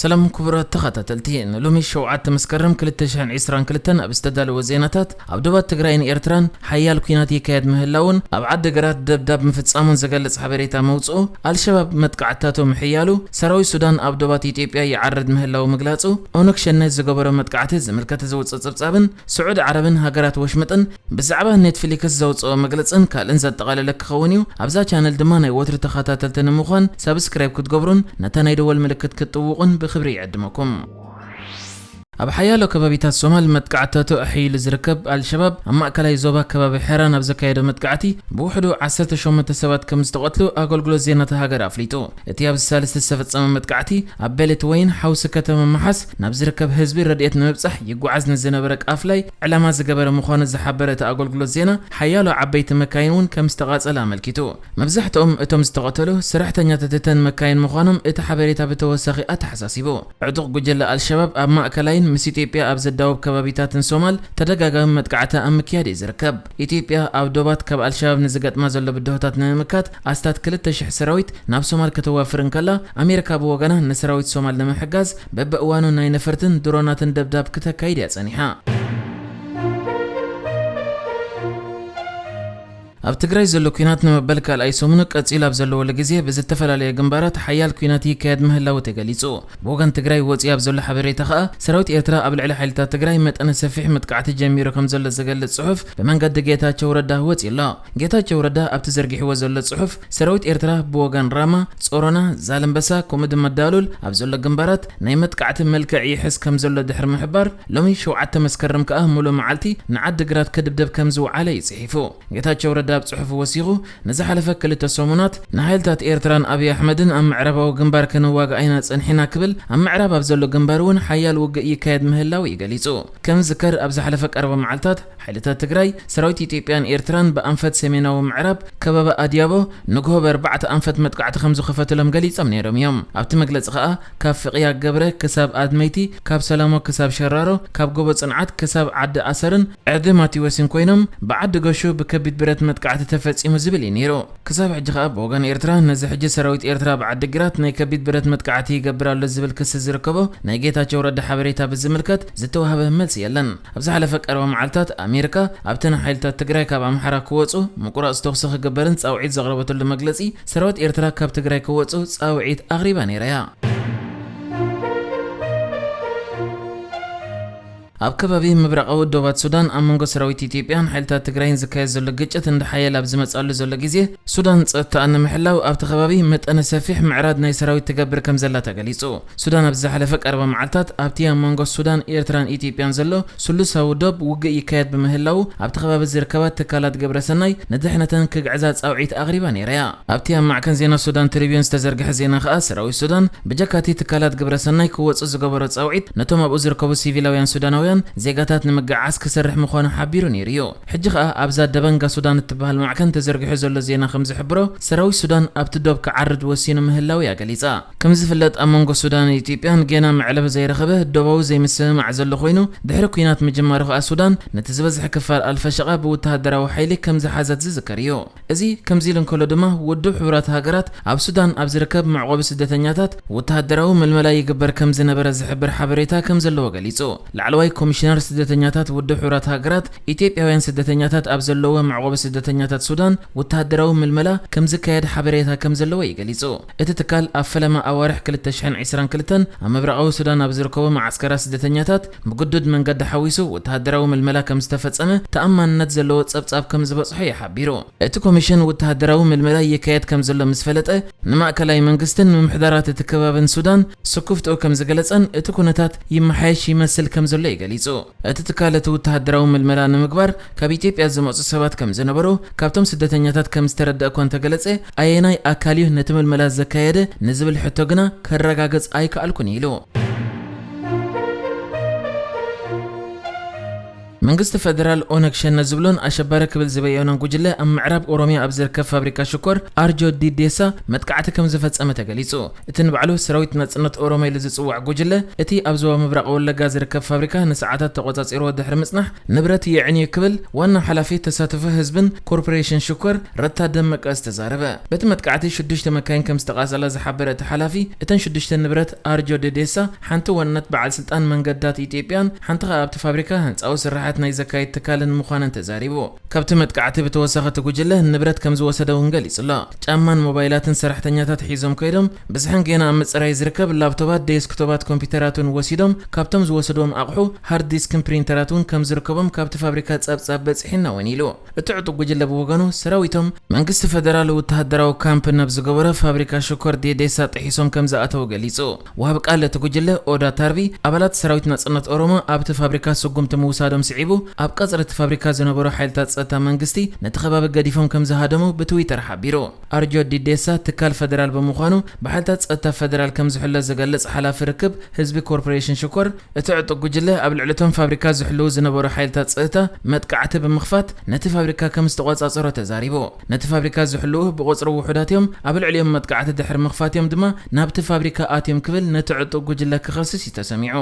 ሰላም ክቡራት ተኸታተልቲ፣ ንሎሚ ሸውዓተ መስከረም ክልተ ሽሕን ዕስራን ክልተን ኣብ ዝተዳለወ ዜናታት፣ ኣብ ዶባት ትግራይን ኤርትራን ሓያል ኲናት ይካየድ ምህላውን ኣብ ዓዲ ግራት ደብዳብ ምፍጻሙን ዝገልጽ ሓበሬታ መውጽኡ፣ ኣልሸባብ መጥቃዕትታቱ ምሕያሉ፣ ሰራዊት ሱዳን ኣብ ዶባት ኢትዮጵያ ይዓርድ ምህላው ምግላጹ፣ ኦነግ ሸነ ዝገበሮ መጥቃዕቲ ዝምልከት ዝወጽእ ጸብጻብን ስዑድ ዓረብን ሃገራት ወሽመጥን ብዛዕባ ኔትፍሊክስ ዘውጽኦ መግለጽን ካልእን ዘጠቓለለ ክኸውን እዩ። ኣብዛ ቻነል ድማ ናይ ወትሩ ተኸታተልቲ ንምዃን ሳብስክራይብ ክትገብሩን ነታ ናይ ደወል ምልክት ክትጥውቑን ብኽብሪ ይዕድመኩም። ኣብ ሓያሎ ከባቢታት ሶማል መጥቃዕትታቱ ኣሕይሉ ዝርከብ ኣልሸባብ፣ ኣብ ማእከላይ ዞባ ከባቢ ሐራን ኣብ ዘካየዶ መጥቃዕቲ ብውሕዱ ዓሰርተ ሸሞንተ ሰባት ከም ዝተቐትሉ ኣገልግሎት ዜና እታ ሃገር ኣፍሊጡ። እቲ ኣብዚ ሳልስቲ ዝተፈጸመ መጥቃዕቲ፣ ኣብ ቤሌት ወይን ሓውሲ ከተማ መሓስ ናብ ዝርከብ ህዝቢ ረድኤት ንምብጻሕ ይጓዓዝ ንዝነበረ ቃፍላይ ዕላማ ዝገበረ ምዃኑ ዝሓበረ እቲ ኣገልግሎት ዜና፣ ሓያሎ ዓበይቲ መካይን እውን ከም ዝተቓጸለ ኣመልኪቱ። መብዛሕትኦም እቶም ዝተቐተሉ ሰራሕተኛታት እተን መካይን ምዃኖም እቲ ሓበሬታ ብተወሳኺ ኣተሓሳሲቡ። ዕጡቕ ጉጅለ ኣልሸባብ ኣብ ማእከላይን ምስ ኢትዮጵያ ኣብ ዘዳውብ ከባቢታትን ሶማል ተደጋጋሚ መጥቃዕቲ ኣብ ምክያድ እዩ ዝርከብ። ኢትዮጵያ ኣብ ዶባት ካብ ኣልሸባብ ንዝገጥማ ዘሎ ብድሆታት ንምምካት ኣስታት ክልተ ሽሕ ሰራዊት ናብ ሶማል ከተዋፍር እንከላ፣ ኣሜሪካ ብወገና ንሰራዊት ሶማል ንምሕጋዝ በብእዋኑ ናይ ነፈርትን ድሮናትን ደብዳብ ክተካይድ እያ ጸኒሓ። ኣብ ትግራይ ዘሎ ኲናት ንመበል ካልኣይ ሰሙኑ ቀጺሉ ኣብ ዘለወሉ ግዜ፣ ብዝተፈላለየ ግንባራት ሓያል ኲናት ይካየድ ምህላዉ ተገሊጹ። ብወገን ትግራይ ወጺኡ ኣብ ዘሎ ሓበሬታ ከኣ፣ ሰራዊት ኤርትራ ኣብ ልዕሊ ሓይልታት ትግራይ መጠነ ሰፊሕ መጥቃዕቲ ጀሚሩ ከም ዘሎ ዝገልጽ ጽሑፍ ብመንገዲ ጌታቸው ረዳ ወጺኡ ኣሎ። ጌታቸው ረዳ ኣብቲ ዘርጊሕዎ ዘሎ ጽሑፍ፣ ሰራዊት ኤርትራ ብወገን ራማ፣ ጾሮና፣ ዛላምበሳ፣ ከምኡ ድማ ዳሉል ኣብ ዘሎ ግንባራት ናይ መጥቃዕቲ መልክዕ ይሕዝ ከም ዘሎ ድሕሪ ምሕባር፣ ሎሚ ሸውዓተ መስከረም ከኣ ምሉእ መዓልቲ ንዓዲ ግራት ክድብደብ ከም ዝወዓለ እዩ ጽሒፉ። ጌታቸው ረዳ ኣብ ጽሑፉ ወሲኹ፣ ንዝሓለፈ ክልተ ሰሙናት ንሓይልታት ኤርትራን ኣብይ ኣሕመድን ኣብ ምዕራባዊ ግንባር ክንዋጋእ ኢና ጸኒሕና ክብል፣ ኣብ ምዕራብ ኣብ ዘሎ ግንባር እውን ሓያል ውግእ ይካየድ ምህላው እዩ ገሊጹ። ከም ዝዝከር፣ ኣብ ዝሓለፈ ቀረባ መዓልታት ሓይልታት ትግራይ ሰራዊት ኢትዮጵያን ኤርትራን ብኣንፈት ሰሜናዊ ምዕራብ ከባቢ ኣድያቦ ንግሆ ብኣርባዕተ ኣንፈት መጥቃዕቲ ከም ዝኸፈትሎም ገሊጾም ነይሮም እዮም። ኣብቲ መግለጺ ከኣ፣ ካብ ፍቕያ ገብረ ክሳብ ኣድመይቲ፣ ካብ ሰላሞ ክሳብ ሸራሮ፣ ካብ ጎቦ ጽንዓት ክሳብ ዓዲ ኣሰርን ዕርዲ ማቴዎስን ኮይኖም፣ ብዓዲ ገሹ ብከቢድ ብረት መጥቃዕቲ ተፈጺሙ ዝብል እዩ ነይሩ። ክሳብ ሕጂ ከኣ ብወገን ኤርትራ፣ ነዚ ሕጂ ሰራዊት ኤርትራ ብዓዲ ግራት ናይ ከቢድ ብረት መጥቃዕቲ ይገብር ኣሎ ዝብል ክሲ ዝርከቦ ናይ ጌታቸው ረዳ ሓበሬታ ብዝምልከት ዝተዋህበ መልሲ የለን። ኣብ ዝሓለፈ ቀረባ መዓልታት ኣሜሪካ ኣብቲ ንሓይልታት ትግራይ ካብ ኣምሓራ ክወጹ ምቁራጽ ተኹሲ ክግበርን ጻውዒት ዘቕረበትሉ መግለጺ፣ ሰራዊት ኤርትራ ካብ ትግራይ ክወጹ ጻውዒት ኣቕሪባ ነይራ እያ። ኣብ ከባቢ ምብራቓዊ ዶባት ሱዳን ኣብ መንጎ ሰራዊት ኢትዮጵያን ሓይልታት ትግራይን ዝካየድ ዘሎ ግጭት እንዳሓየለ ኣብ ዝመጽኣሉ ዘሎ ግዜ፣ ሱዳን ጸጥታኣ ንምሕላው ኣብቲ ከባቢ መጠነ ሰፊሕ ምዕራድ ናይ ሰራዊት ትገብር ከም ዘላ ተገሊጹ። ሱዳን ኣብ ዝሓለፈ ቀረባ መዓልታት ኣብቲ ኣብ መንጎ ሱዳን፣ ኤርትራን ኢትዮጵያን ዘሎ ስሉሳዊ ዶብ ውግእ ይካየድ ብምህላው፣ ኣብቲ ከባቢ ዝርከባ ትካላት ግብረሰናይ ንድሕነተን ክግዕዛ ጻውዒት ኣቕሪባ ነይራ እያ። ኣብቲ ኣብ ማዕከን ዜና ሱዳን ትሪቢዩን ዝተዘርግሐ ዜና ከኣ፣ ሰራዊት ሱዳን ብጀካቲ ትካላት ግብረሰናይ ክወጹ ዝገበሮ ጻውዒት፣ ነቶም ኣብኡ ዝርከቡ ሲቪላውያን ሱዳናውያን ዜጋታት ንምግዕዓዝ ክሰርሕ ምዃኑ ሓቢሩ ነይሩ እዩ። ሕጂ ከኣ ኣብዛ ደበንጋ ሱዳን እትበሃል ማዕከን ተዘርጊሑ ዘሎ ዜና ከም ዝሕብሮ፣ ሰራዊት ሱዳን ኣብቲ ዶብ ክዓርድ ወሲኑ ምህላው እያ ገሊጻ። ከም ዝፍለጥ፣ ኣብ መንጎ ሱዳንን ኢትዮጵያን ጌና መዕለቢ ዘይረኸበ ዶባዊ ዘይምስምማዕ ዘሎ ኮይኑ፣ ድሕሪ ኲናት ምጅማሩ ከኣ ሱዳን ነቲ ዝበዝሐ ክፋል ኣልፈሸቓ ብወተሃደራዊ ሓይሊ ከም ዝሓዘት ዝዝከር እዩ። እዚ ከምዚ ኢሉ እንከሎ ድማ፣ ውድብ ሕቡራት ሃገራት ኣብ ሱዳን ኣብ ዝርከብ መዕቆቢ ስደተኛታት ወተሃደራዊ ምልመላ ይግበር ከም ዝነበረ ዝሕብር ሓበሬታ ከም ዘለዎ ገሊጹ። ላዕለዋይ ኮሚሽነር ስደተኛታት ውድብ ሕቡራት ሃገራት፣ ኢትዮጵያውያን ስደተኛታት ኣብ ዘለዎ መዕቆቢ ስደተኛታት ሱዳን ወተሃደራዊ ምልመላ ከም ዝካየድ ሓበሬታ ከም ዘለዎ እዩ ገሊጹ። እቲ ትካል ኣብ ፈለማ ኣዋርሕ ክልተ ሽሕን ዕስራን ክልተን ኣብ ምብራቓዊ ሱዳን ኣብ ዝርከቡ መዓስከራት ስደተኛታት ብግዱድ መንገዲ ሓዊሱ ወተሃደራዊ ምልመላ ከም ዝተፈጸመ ተኣማንነት ዘለዎ ጸብጻብ ከም ዝበጽሖ እዩ ሓቢሩ። እቲ ኮሚሽን ወተሃደራዊ ምልመላ ይካየድ ከም ዘሎ ምስ ፈለጠ፣ ንማእከላይ መንግስትን ምምሕዳራት እቲ ከባብን ሱዳን ስክፍትኡ ከም ዝገለጸን እቲ ኩነታት ይመሓየሽ ይመስል ከም ዘሎ እዩ ገሊጹ። እቲ ትካል እቲ ወተሃደራዊ ምልመላ ንምግባር ካብ ኢትዮጵያ ዝመጹ ሰባት ከም ዝነበሩ፣ ካብቶም ስደተኛታት ከም ዝተረድአ እኳ እንተገለጸ፣ ኣየናይ ኣካል እዩ ነቲ ምልመላ ዘካየደ ንዝብል ሕቶ ግና ከረጋግጽ ኣይከኣልኩን ኢሉ። መንግስቲ ፈደራል ኦነግ ሸነ ዝብሎን ኣሸባሪ ክብል ዝበየኖን ጉጅለ ኣብ ምዕራብ ኦሮሚያ ኣብ ዝርከብ ፋብሪካ ሽኮር ኣርጆ ዲዴሳ መጥቃዕቲ ከም ዝፈጸመ ተገሊጹ። እቲ ንባዕሉ ሰራዊት ናጽነት ኦሮሞ ኢሉ ዝጽዋዕ ጉጅለ፣ እቲ ኣብ ዞባ ምብራቕ ወለጋ ዝርከብ ፋብሪካ ንሰዓታት ተቖጻጺርዎ ድሕሪ ምጽናሕ፣ ንብረት የዕንዩ ክብል ዋና ሓላፊ ተሳትፎ ህዝብን ኮርፖሬሽን ሽኮር ረታ ደመቀ ዝተዛረበ። በቲ መጥቃዕቲ ሽዱሽተ መካይን ከም ዝተቓጸላ ዝሓበረ እቲ ሓላፊ፣ እተን ሽዱሽተ ንብረት ኣርጆ ደዴሳ፣ ሓንቲ ዋናት በዓል ስልጣን መንገዳት ኢትዮጵያን ሓንቲ ኸኣ ኣብቲ ፋብሪካ ህንጻዊ ስራሓት ናይ ዘካይድ ትካልን ምዃነን ተዛሪቡ። ካብቲ መጥቃዕቲ ብተወሳኺ እቲ ጉጅለ ንብረት ከም ዝወሰደ እውን ገሊጹ ኣሎ። ጫማን ሞባይላትን ሰራሕተኛታት ሒዞም ከይዶም፣ ብዝሕን ጌና ኣብ ምጽራይ ዝርከብ ላፕቶባት፣ ዴስክቶባት ኮምፒውተራት እውን ወሲዶም፣ ካብቶም ዝወሰድዎም ኣቕሑ ሃርድ ዲስክን ፕሪንተራት እውን ከም ዝርከቦም ካብቲ ፋብሪካ ጸብጻብ በጺሑና እውን ኢሉ። እቲ ዕጡቕ ጉጅለ ብወገኑ፣ ሰራዊቶም መንግስቲ ፈደራል ወተሃደራዊ ካምፕ ናብ ዝገበረ ፋብሪካ ሽኮር ዴዴሳ ጥሒሶም ከም ዝኣተው ገሊጹ። ወሃቢ ቃል እቲ ጉጅለ ኦዳ ታርቢ፣ ኣባላት ሰራዊት ናጽነት ኦሮሞ ኣብቲ ፋብሪካ ስጉምቲ ምውሳዶም ስዒቡ፣ ኣብ ቀጽሪ እቲ ፋብሪካ ዝነበሩ ሓይልታት ጸጥታ መንግስቲ ነቲ ከባቢ ገዲፎም ከም ዝሃደሙ ብትዊተር ሓቢሩ። ኣርጆ ዲዴሳ ትካል ፈደራል ብምዃኑ ብሓይልታት ጸጥታ ፈደራል ከም ዝሕሎ ዝገልጽ ሓላፊ ርክብ ህዝቢ ኮርፖሬሽን ሽኮር፣ እቲ ዕጡቕ ጉጅለ ኣብ ልዕሊ እቶም ፋብሪካ ዝሕልዉ ዝነበሩ ሓይልታት ጸጥታ መጥቃዕቲ ብምኽፋት ነቲ ፋብሪካ ከም ዝተቖጻጸሮ ተዛሪቡ። ነቲ ፋብሪካ ዝሕልዉ ብቑጽሪ ውሑዳት እዮም፣ ኣብ ልዕሊኦም መጥቃዕቲ ድሕሪ ምኽፋት እዮም ድማ ናብቲ ፋብሪካ ኣትዮም ክብል ነቲ ዕጡቕ ጉጅለ ክኸስስ እዩ ተሰሚዑ።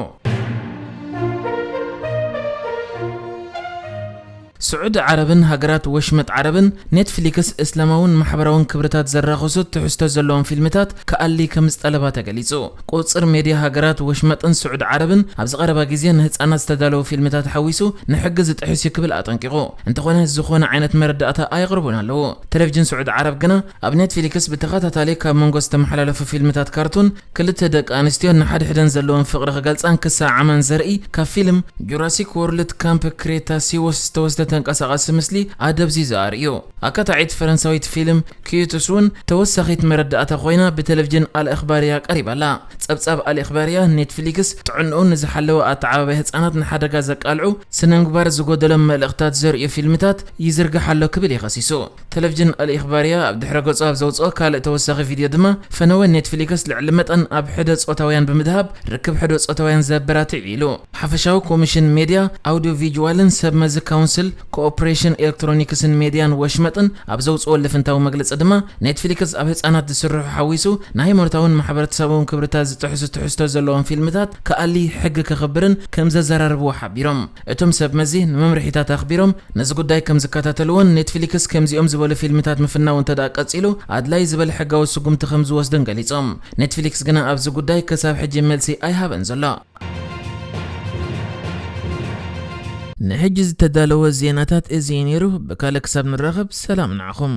ስዑዲ ዓረብን ሃገራት ወሽመጥ ዓረብን ኔትፍሊክስ እስላማውን ማሕበራውን ክብርታት ዘራኸሱ ትሕዝቶ ዘለዎም ፊልምታት ክኣሊ ከም ዝጠለባ ተገሊጹ። ቁጽር ሜድያ ሃገራት ወሽመጥን ስዑዲ ዓረብን ኣብዚ ቀረባ ግዜ ንህጻናት ዝተዳለዉ ፊልምታት ሓዊሱ ንሕጊ ዝጥሕስ እዩ ክብል ኣጠንቂቑ። እንተኾነ ዝኾነ ዓይነት መረዳእታ ኣየቕርቡን ኣለዉ። ቴሌቪዥን ስዑዲ ዓረብ ግና ኣብ ኔትፍሊክስ ብተኸታታሊ ካብ መንጎ ዝተመሓላለፉ ፊልምታት ካርቱን ክልተ ደቂ ኣንስትዮ ንሓድሕደን ዘለወን ፍቕሪ ክገልጻን ክሰዓዓማን ዘርኢ ካብ ፊልም ጁራሲክ ወርልድ ካምፕ ክሬታሲዎስ ዝተወስደ ተንቀሳቓሲ ምስሊ ኣደብዚዙ ኣርእዩ። ኣካታዒት ፈረንሳዊት ፊልም ኪዩትስ እውን ተወሳኺት መረዳእታ ኮይና ብቴሌቪዥን ኣልእኽባርያ ቀሪባላ። ጸብጻብ ኣልእኽባርያ፣ ኔትፍሊክስ ጥዕንኡ ንዝሓለወ ኣተዓባባይ ህጻናት ንሓደጋ ዘቃልዑ ስነ ምግባር ዝጎደሎም መልእኽታት ዘርእዩ ፊልምታት ይዝርግሕ ኣሎ ክብል ይኸሲሱ። ቴሌቪዥን ኣልኢኽባርያ ኣብ ድሕረ ገጹ ኣብ ዘውጽኦ ካልእ ተወሳኺ ቪድዮ ድማ፣ ፈነወ ኔትፍሊክስ ልዕሊ መጠን ኣብ ሕደ ጾታውያን ብምድሃብ ርክብ ሕደ ጾታውያን ዘበራትዕ ኢሉ። ሓፈሻዊ ኮሚሽን ሜድያ፣ ኣውዲዮ ቪዥዋልን ሰብ መዚ ካውንስል ኮኦፕሬሽን ኤሌክትሮኒክስን ሜድያን ወሽመጥን ኣብ ዘውጽኦ ልፍንታዊ መግለጺ ድማ፣ ኔትፍሊክስ ኣብ ህጻናት ዝስርሑ ሓዊሱ ንሃይማኖታውን ማሕበረተሰባውን ክብርታት ዝጥሕሱ ትሕዝቶ ዘለዎም ፊልምታት ክኣሊ ሕጊ ከኽብርን ከም ዘዘራርብዎ ሓቢሮም። እቶም ሰብ መዚ ንመምርሒታት ኣኽቢሮም ነዚ ጉዳይ ከም ዝከታተልዎን ኔትፍሊክስ ከምዚኦም ዝበሉ ፊልምታት ምፍናው እንተ ደኣ ቀጺሉ ኣድላይ ዝበለ ሕጋዊ ስጉምቲ ከም ዝወስድን ገሊጾም። ኔትፍሊክስ ግና ኣብዚ ጉዳይ ክሳብ ሕጂ መልሲ ኣይሃበን ዘሎ። ንሕጂ ዝተዳለወ ዜናታት እዚ እዩ ነይሩ። ብካልእ ክሳብ ንራኸብ ሰላም ንዓኹም።